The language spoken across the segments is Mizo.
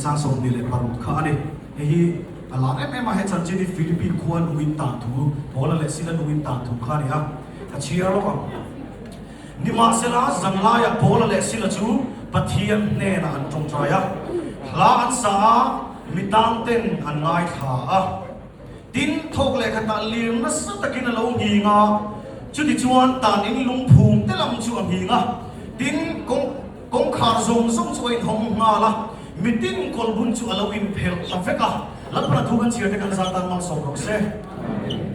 chang 26 kha a ni. Hei hi a lar em em a, he chanchin hi Philippi khua lungin tan thu, Paula leh Sila lungin tan thu kha a ni a, ka chhiar lawk ang. Nimahsela, zanlaiah Paula leh Sila chu Pathian hnenah an tawngtai a, hla an sa a, mi tangten an ngaithla a. Tin, thawk leh khatah lir nasa takin a lo nghing a, chutichuan tan in lungphum te lam chu a nghing a. Tin, kawng kawngkhar zawng zawng chu a inhawng nghal a, mitin kawlbun chu a lo inphelh ta vek a. Lalpana thu kan chhiar te kan zat tan malsawm rawh se.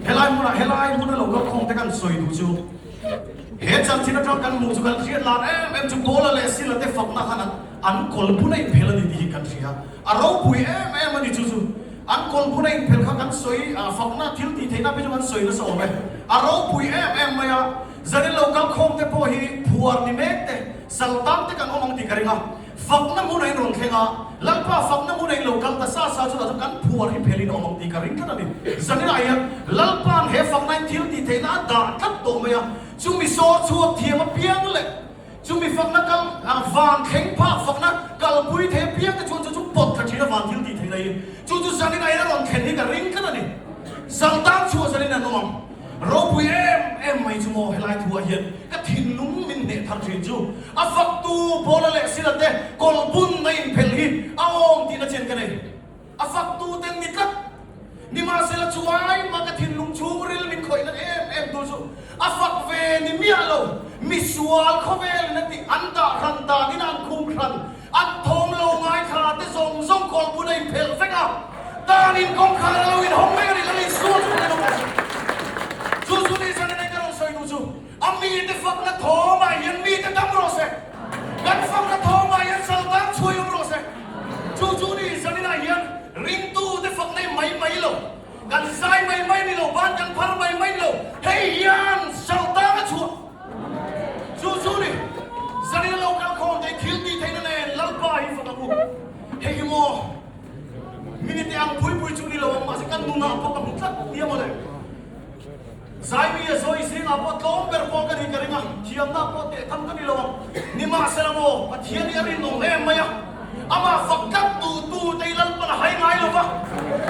Helai hmunah helai hmuna lo kal khawng te kan sawi duh chu he chanchin atang kan hmuh chu kan hriat lar em em chu Paula leh Sila te fakna khan an kawlbun a inphelh a ni tih hi kan hria. A ropui em em a ni chu chu. An kawlbun a inphelh kha kan sawi a, fakna thil tih theihna phei chu kan sawi nasa awm e. A ropui em em mai a, zanin lo kal khawm te pawh hi phuar ni mek te, sal tan te kan awm ang tih ka ring a. Fakna hmun a inrawn thleng a, Lalpa fakna hmun a inlo kal ta sa sa chutah chuan kan phuar hi phelhin a awm ang tih ka ring tlat a ni. Zaninah hian Lalpa'n he faknain thil tih theihna a dah tlat tawh mai a, chumi sawr chhuak thiam apiang leh, Chumi fakna kal van thleng phak fakna kalpui thei apiang te chuan chu chu pawt thla thin a van thil tih theih laiin chu chu zanin a in a rawn thlen hi ka ring tlat a ni. Zal tan chhuah zanin an awm ang. Ropui em em mai chu maw helai thu ah hian ka thinlung min hneh thar thin chu a faktu Paula leh Sila te kawlbun a inphelh hi a awm tihna chen ka nei. A faktu ten ni tlat. Nimahsela chuai mah ka thinlung chhungril min khawihna em em tu chu a fak ve ni miah lo. Misual khawvel in a tih an dah hran dan in an khum hran an thawm lo ngaithla te zawng zawng kawlbun a inphelh vek a. Dan in kawngkhar a lo inhawng vek a ni lal Isua chu kan awm lo. Chu chu ni zan in ka rawn sawi duh chu a mite fakna thawmah hian mite dam rawh se. Kan fakna thawmah hian saltan chhuai awm rawh se. Chu chu ni zaninah hian ringtute fak nei mai mai lo, kan zai mai mai ni lo, ban kan phar mai mai ni lo, hei hian saltang a chhuah. Chu chu ni zanin lo kal khawm thei thil tih theihna nen Lalpa hi fak ang u. Hei hi maw minute ang pui pui chu ni lo ang mahse kan nunah pawh ka hmu tlat nia mawle. Zaimi a zawi zingah pawh tlawm ber pawl ka nih ka ring a, thiamna pawh teh tham ka ni lo ang. Nimahsela maw, Pathian hi a rinawm em mai a, amah fak tlat duhtu te hi Lalpan a hai ngai lo va,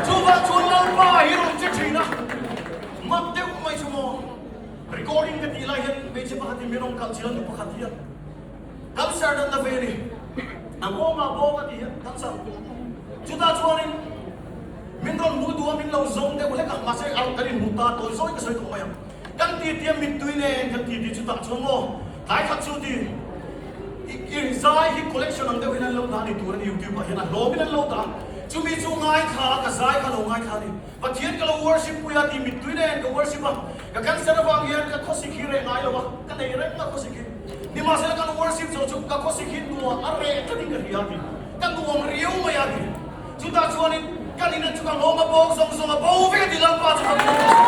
chuvang chuan Lalpa hi rawn che thin a, mak deuh mai chu maw, recording ka tih lai hian hmeichhe pakhatin min rawn kalh chilh a, nu pakhat hian cancer natna ve a ni, a nghawngah bawk a ti hian cancer, chutah chuanin. Min rawn hmuh duh a, min lo zawng deuh hlek a, mahse a kan inhmuh ta tawi zawi ka sawi tawh mai ang. Kan ti tia mittui nen kan ti ti chutah chuan maw tlai khat chu ti i zai hi collection ang deuh hian an lo dah a ni tur a ni youtube ah hian a hlawm in an lo dah a, chumi chu ngaithla a ka zai kha lo ngaithla a ni. Pathian ka lo worship pui a ti mittui nen ka worship a, ka cancer avang hian ka khawsik hi reh ngai lo a, ka nei reng a khawsik hi. Nimahsela kan worship zawh chu ka khawsik hi nuam a reh tlatin ka hria a ti, ka nuam riau mai a ti. Chutah chuanin kan ina chu ka hlawm a bawk zawng zawng a bo vek a ti Lalpa chu ka duh tawh.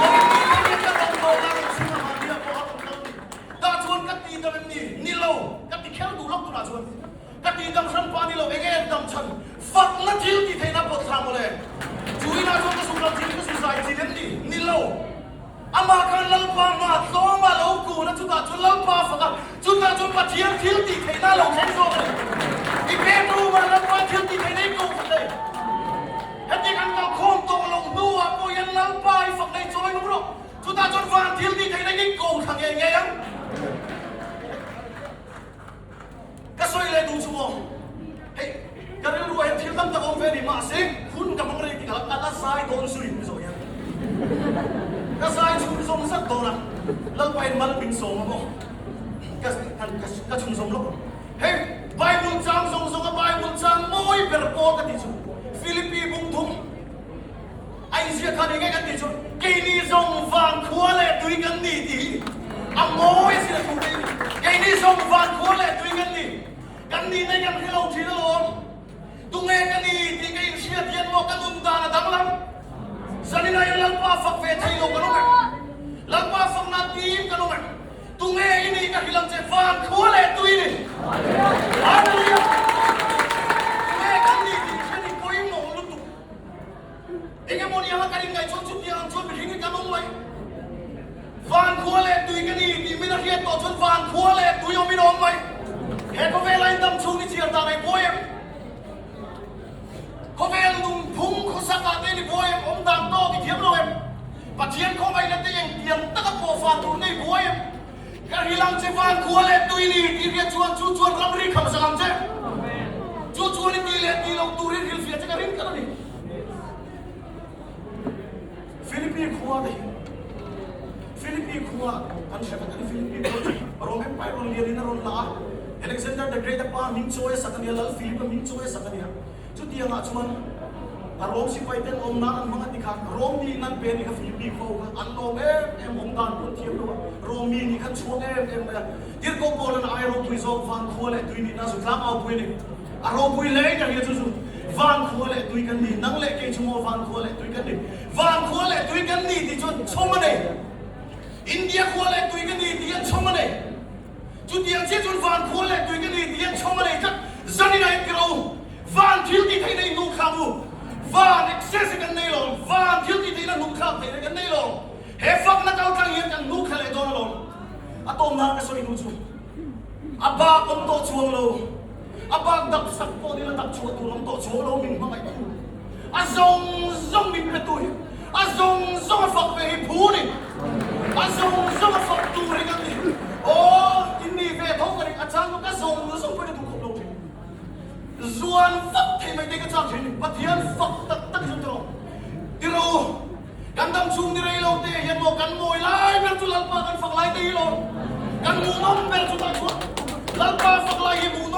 Vawiin ni te hian ka rawn lawm a rawn chhung a mahni ah pawh a rawn kal ni. Tah chuan ka ti dam em ni? Ni lo, ka ti kher duh lawk tunah chuan. Ka ti dam hran pa ni lo, enge an dam chhan? Fakna thil ti theihna pawt thla mawle. Chu inah chuan ka zuk lam thil ka zu zai chin em ni? Ni lo. Amah khan Lalpa hma tlawm a lo kun a, chutah chuan Lalpa a fak a, chutah chuan Pathian thil tih theihna a lo thleng zawk a ni. I bedroom ah Lalpa thil tih theihna i ko fak thei. Heti kan kal khawm tawh loh hnuah pawh hian Lalpa i fak nei chawi nung rawh. Chutah chuan van thil tih theihna i ko thla ngei ngei ang. Ka sawi leh duh chu maw? Hei, ka rilru ah hian thil tam tak a awm ve a ni, mahse hun ka hmang rei tikah ka la zai dawn zui mi zawh hian ka zai chhun zawm zat dawn a, Lalpa in mal min sawm a maw? Ka ka chhun zawm lawk ang. Hei, Bible chang zawng zawng a Bible chang mawi ber pawl ka tih chu Philippi bung thum a inziak kha ni ngei kan tih chu keini zawng van khua leh tui kan ni tih hi a mawi asin a thu te hi keini zawng van khua leh tui kan ni kan nih na kan hre lo thin alawm tunge ka ni tih ka inhriat hian maw ka nun dan a danglam zanin ah hian Lalpa fak ve thei lo kan awm em Lalpa fak nan tim kan awm em Tunge i nih ka hrilh ang che, van khua leh tui ni. Hallelujah! Tunge kan nih tih hriat hi pawimawh lutuk. Engemaw ni anga kan inngaih chuan chutiang ang chuan mihring hi kan awm mai. Van khua leh tui ka ni tih min a hriat tawh chuan van khua leh tui awmin a awm mai. He khawvela in dam chhung i chhiar dan ai buai em? ah te ni buai em? Awm dan tawk i thiam lo em? Pathian khawngaihna te eng tiang taka pawhfan tur nei buai em? Ka ril ang che van khua leh tui ni tih riat chuan chu chuan ramri kham sak ang che. Chu chuan i tih leh tih loh turin hrilhfiah che ka ring tlat a ni. Philippi khua te hi Philippi khua kan hre vek a ni. Philippi khua chu Rome Empire rawn lian in a rawn la a, Alexander the Great a pa hming chawi a sak a nia, Lal Philip a hming chawi a sak a nia. Chutiangah chuan a Rom sipai ten awm nan an hmang a ti kha, Rom mi in an pe a ni kha Philippi khaw kha an lawm em em, awm dan pawh an thiam lo a, Rom mi nih khan chhuak em em mai a. Tirhkoh Paula'n a ai ropui zawk van khua leh tui nihna zu tlang au pui a ni. A ropui hle in ka hria chu chu van khua leh tui kan ni, nang leh kei chu maw van khua leh tui kan ni. Van khua leh tui kan ni tih chuan chhawm a nei. India khua leh tui ka ni tih hian chhawm a nei. Chutiang chiah chuan van khua leh tui ka ni tih hian chhawm a nei tlat. Zanin ah hian tiro van thil tih theihna in hnuh thlak u. Van access hi kan nei lo. Van thil tih theihna hnuh thlak theihna kan nei lo. He fakna kal tlang hian kan hnuh thla leh dawn alawm. A tawm nan ka sawi hnu chu a bak awm tawh chuang lo. A bak dap sak pawh nila dap chhuah tur awm tawh chuang lo min hmangaih tu. A zawng zawng min pe tu hi a zawng zawng a fak ve hi phu ni. A zawng zawng a fak tur hi kan ni. Aw, in ni ve tho ka ring a chang chu ka zawng zawng pawhin a duh khawp lo thin. Zuan vak thei mai te ka chak thin ni. Pathian fak tak tak hi chu tiraw. Tiraw. Kan dam chhung ni rei lo te hian maw kan mawi lai ber chu Lalpa kan fak lai te hi lo. Kan muhnawm ber chu tah chuan Lalpa fak lai hi muhnawm.